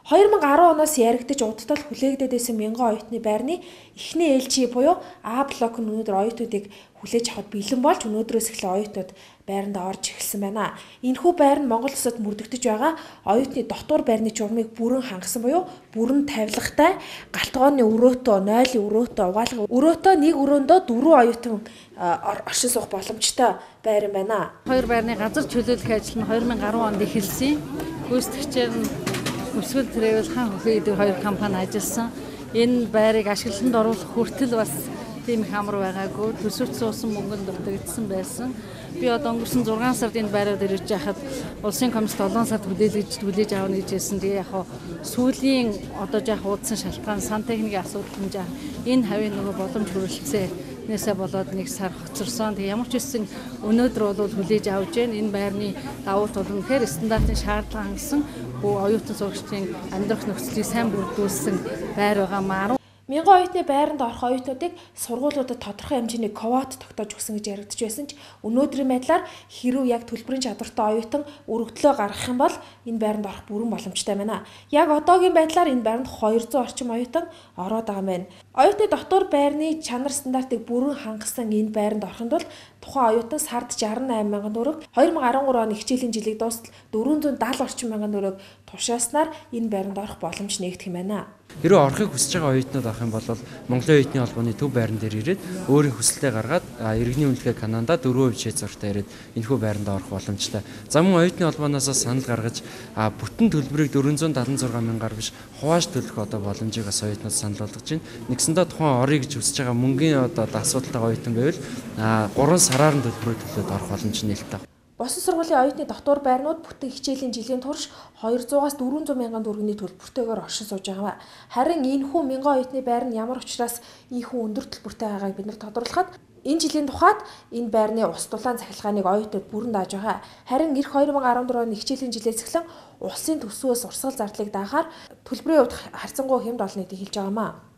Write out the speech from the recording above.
2010 оноос яригдаж удтал хүлээгдээд байсан мянган оюутны байрны эхний ээлжийн буюу А блок нь өнөөдөр оюутнуудыг хүлээж авахд бэлэн болж өнөөдрөөс эхлэн оюутнууд байранд орж эхэлсэн байна. Энэхүү байр нь Монгол улсад мөрдөгдөж байгаа оюутны дотуур байрны журмыг бүрэн хангасан буюу бүрэн тавилгатай, галтгооны өрөөтөө, нойлын өрөөтөө, угаалгын өрөөтөө нэг өрөөндөө 4 оюутан оршин суух боломжтой байр юм байна. Хоёр байрны газар чөлөөлөх ажил нь 2010 онд эхэлсэн. Гүйцэтгэгчээр нь Өмсгөл Travel Хан хөхөө гэдэг хоёр компани ажилласан. Энэ байрыг ашиглалтанд оруулах хүртэл бас тийм их амар байгаагүй. Төсөвт суусан мөнгөнд дутагдсан байсан. Би одоо өнгөрсөн 6 сард энэ байраар ирж байхад улсын комисс 7 сард хүлээж авна гэж хэлсэн. Тэгээ яг сүүлийн одоо жаах уудсан шалтгаан сантехникийн асуудал нь жаах энэ хавийн нөгөө боломж хүрэлцээ нээсээ болоод нэг сар хоцорсон. Тэгээ ямар ч үсэн өнөөдөр бол хүлээж авч байна. Энэ байрны давуу тал нь гэхээр стандартын шаардлага хангасан оюутан сурагчдын амьдрах нөхцөлийг сайн бүрдүүлсэн байр байгаа маа. Мянган оюутны байранд орох оюутнуудыг сургуулиудад тодорхой хэмжээний квот тогтоож өгсөн гэж яригдж байсан ч өнөөдрийн байдлаар хэрв яг төлбөрийн чадвартай оюутан өргөдлөө гаргах юм бол энэ байранд орох бүрэн боломжтой байна. Яг одоогийн байдлаар энэ байранд 200 орчим оюутан ороод байгаа юм байна. Оюутны дотуур байрны чанар стандартыг бүрэн хангасан энэ байранд орохын тулд тухайн оюутан сард 68 мянган төгрөг, 2013 оны хичээлийн жилийг дуустал 470 орчим мянган төгрөг тушааснаар энэ байранд орох боломж нэгдэх юм байна. Хэрвээ орохыг хүсэж байгаа оюутнууд авах юм бол Монголын оюутны холбооны төв байран дээр ирээд өөрийн хүсэлтээ гаргаад иргэний үнэлгээ Канадад 4% шийдвэртэй ирээд энэхүү байранд орох боломжтой. За мөн оюутны холбооноос санал гаргаж бүтэн төлбөрийг 476 мянгаар биш хувааж төлөх одоо боломжийг бас оюутнууд санал болгож байна. Нэгсэндээ тухайн орё гэж хүсэж байгаа мөнгөний одоо асуудалтай оюутан байвал 3 сараар нь төлбөрөө төлөөд орох боломж нээлттэй. Босон сургуулийн оюутны дотуур байрнууд бүтэн хичээлийн жилийн турш 200-аас 400 мянган төгрөгийн төлбөртэйгээр оршин сууж байгаа. Харин энэхүү мянган оюутны байр нь ямар учраас ийхүү өндөр төлбөртэй байгааг бид нар тодорлоход энэ жилийн тухайд энэ байрны ус дулаан цахилгааныг оюутнууд бүрэн дааж байгаа. Харин эх 2014 оны хичээлийн жилээс эхлэн улсын төсвөөс урсгал зардлыг даахаар төлбөрийн хувьд харьцангуй хямд олно гэдгийг хэлж байгаамаа.